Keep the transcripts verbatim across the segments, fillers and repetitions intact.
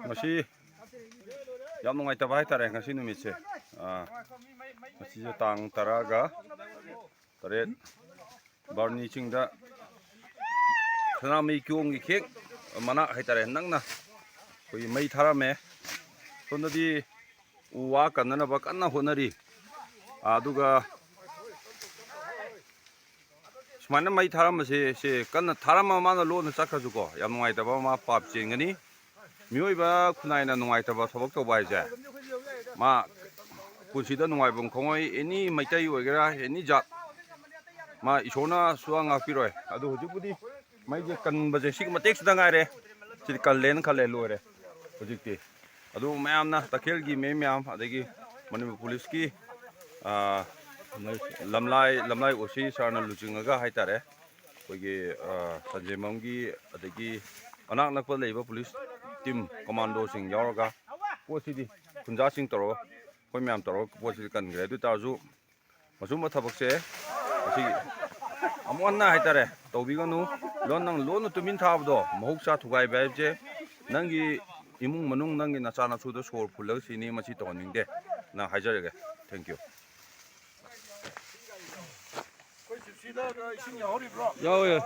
ꯉꯁꯤ ꯌꯥꯝ ꯅꯨꯡꯉꯥꯏꯇꯕ ꯍꯥꯏꯇꯥꯔꯦ, ꯉꯁꯤ ꯅꯨꯃꯤꯠꯁꯦ꯫ ꯑꯥ, ꯉꯁꯤꯁꯦ ꯇꯥꯡ ꯇꯔꯥꯒ ꯇꯔꯦꯠ, ꯕꯥꯔꯨꯅꯤ ꯆꯤꯡꯗ ꯁꯅꯥꯃꯍꯤ ꯀꯤꯍꯣꯝꯒꯤ ꯈꯦꯛ ꯃꯅꯥꯛ ꯍꯥꯏꯇꯥꯔꯦ, ꯅꯛꯅ ꯑꯩꯈꯣꯏꯒꯤ ꯃꯩ ꯊꯥꯔꯝꯃꯦ꯫ ꯁꯣꯝꯗꯗꯤ ꯎ ꯋꯥ ꯀꯟꯅꯅꯕ ꯀꯟꯅ ꯍꯣꯠꯅꯔꯤ꯫ ꯑꯗꯨꯒ ꯁꯨꯃꯥꯏꯅ ꯃꯩ ꯊꯥꯔꯝꯕꯁꯦ, ꯁꯦ ꯀꯟꯅ ꯊꯥꯔꯝꯃ ꯃꯥꯅ ꯂꯣꯟꯅ ꯆꯠꯈ꯭ꯔꯁꯨꯀꯣ, ꯌꯥꯝ ꯅꯨꯡꯉꯥꯏꯇꯕ ꯑꯃ, ꯄꯥꯞ ꯆꯦꯟꯒꯅꯤ꯫ ꯃꯤꯑꯣꯏꯕ ꯈꯨꯟꯅꯥꯏꯅ ꯅꯨꯡꯉꯥꯏꯇꯕ ꯊꯕꯛ ꯇꯧꯕ ꯍꯥꯏꯁꯦ, ꯃꯥ ꯄꯨꯟꯁꯤꯗ ꯅꯨꯡꯉꯥꯏꯐꯝ ꯈꯪꯉꯣꯏ꯫ ꯑꯦꯅꯤ ꯃꯩꯇꯩ ꯑꯣꯏꯒꯦꯔꯥ, ꯑꯦꯅꯤ ꯖꯥꯠ, ꯃꯥ ꯏꯁꯣꯔꯅ ꯁꯨꯡꯉꯥꯛ ꯉꯥꯛꯄꯤꯔꯣꯏ꯫ ꯑꯗꯨ ꯍꯧꯖꯤꯛꯄꯨꯗꯤ ꯃꯩꯁꯦ ꯀꯟꯕꯁꯦ ꯁꯤꯒꯤ ꯃꯇꯦꯛꯁꯤꯗ ꯉꯥꯏꯔꯦ꯫ ꯁꯤꯗꯤ ꯀꯜꯂꯦꯅ ꯈꯜꯂꯦ, ꯂꯣꯏꯔꯦ ꯍꯧꯖꯤꯛꯇꯤ꯫ ꯑꯗꯨ ꯃꯌꯥꯝꯅ, ꯇꯈꯦꯜꯒꯤ ꯃꯤ ꯃꯌꯥꯝ, ꯑꯗꯒꯤ ꯃꯅꯤꯄꯨꯔ ꯄꯨꯂꯤꯁꯀꯤ, ꯑꯥ, ꯂꯝꯂꯥꯏ, ꯂꯝꯂꯥꯏ ꯑꯣ ꯁꯤ ꯁꯥꯔꯅ ꯂꯨꯆꯤꯡꯉꯒ ꯍꯥꯏꯇꯥꯔꯦ, ꯑꯩꯈꯣꯏꯒꯤ, ꯑꯥ, ꯁꯟꯖꯦꯟꯕꯝꯒꯤ, ꯑꯗꯒꯤ ꯃꯅꯥꯛ ꯅꯛꯄ ꯂꯩꯕ ꯄꯨꯂꯤꯁ ꯇꯤꯝ, ꯀꯃꯥꯟꯗꯣꯁꯤꯡ ꯌꯥꯎꯔꯒ ꯄꯣꯠꯁꯤꯗꯤ, ꯈꯨꯟꯖꯥꯁꯤꯡ ꯇꯧꯔꯒ, ꯑꯩꯈꯣꯏ ꯃꯌꯥꯝ ꯇꯧꯔꯒ ꯄꯣꯠꯁꯤꯗꯤ ꯀꯟꯈ꯭ꯔꯦ꯫ ꯑꯗꯨ ꯑꯣꯏ ꯇꯥꯔꯁꯨ ꯃꯁꯨꯝꯕ ꯊꯕꯛꯁꯦ ꯃꯁꯤ ꯑꯃꯨꯛ ꯍꯟꯅ ꯍꯥꯏꯇꯥꯔꯦ, ꯇꯧꯕꯤꯒꯅꯨ꯫ ꯂꯣꯟ, ꯅꯪ ꯂꯣꯟꯅ ꯇꯨꯃꯤꯟ ꯊꯥꯕꯗꯣ, ꯃꯍꯧꯁꯥ ꯊꯨꯒꯥꯏꯕ ꯍꯥꯏꯕꯁꯦ ꯅꯪꯒꯤ ꯏꯃꯨꯡ ꯃꯅꯨꯡ, ꯅꯪꯒꯤ ꯅꯆꯥ ꯅꯁꯨꯗ ꯁꯣꯔ ꯐꯨꯜꯂꯒ ꯁꯤꯅꯤ꯫ ꯃꯁꯤ ꯇꯧꯍꯟꯅꯤꯡꯗꯦ꯫ ꯅꯪ ꯍꯥꯏꯖꯔꯒꯦ꯫ Thank you꯫ ꯑꯩꯈꯣꯏ ꯖꯤꯞꯁꯤꯗ ꯏꯁꯤꯡ ꯌꯥꯎꯔꯤꯕ꯭ꯔꯣ? ꯌꯥꯎꯋꯦ꯫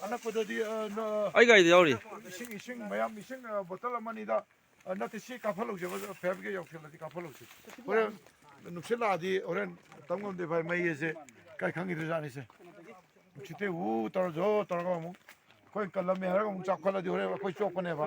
ꯑꯅꯛꯄꯗꯗꯤ, ꯑ, ꯅ-, ꯑꯩ ꯒꯥꯔꯤꯗ ꯌꯥꯎꯔꯤ꯫ ꯏꯁꯤꯡ, ꯏꯁꯤꯡ ꯃꯌꯥꯝ, ꯏꯁꯤꯡ, ꯑ, ꯕꯣꯇꯜ ꯑꯃꯅꯤꯗ, ꯑ, ꯅꯠꯇꯦ, ꯁꯤ ꯀꯥꯞꯍꯜꯍꯧꯁꯦꯕ, ꯐꯌꯥꯔ ꯕ꯭ꯔꯤꯒꯦꯗ ꯌꯧꯁꯤꯜꯂꯗꯤ ꯀꯥꯞꯍꯜꯍꯧꯁꯦ꯫ ꯍꯣꯔꯦꯟ ꯅꯨꯡꯁꯤꯠ ꯂꯥꯛꯑꯗꯤ ꯍꯣꯔꯦꯟ ꯇꯝ ꯉꯝꯗꯦ ꯚꯥꯏ, ꯃꯩ ꯑꯁꯦ ꯀꯥꯏ ꯈꯪꯈꯤꯗꯣꯏꯖꯥꯠꯅꯤꯁꯦ꯫ ꯅꯨꯡꯁꯤꯠꯇꯤ ꯎ ꯇꯧꯔ ꯖꯣ ꯇꯧꯔꯒ ꯑꯃꯨꯛ ꯑꯩꯈꯣꯏ ꯀꯜꯂꯝꯃꯦ ꯍꯥꯏꯔꯒ ꯑꯃꯨꯛ ꯆꯥꯎꯈꯠꯂꯗꯤ ꯍꯣꯔꯦꯟ ꯑꯩꯈꯣꯏ ꯆꯣꯞꯀꯅꯦꯕ꯫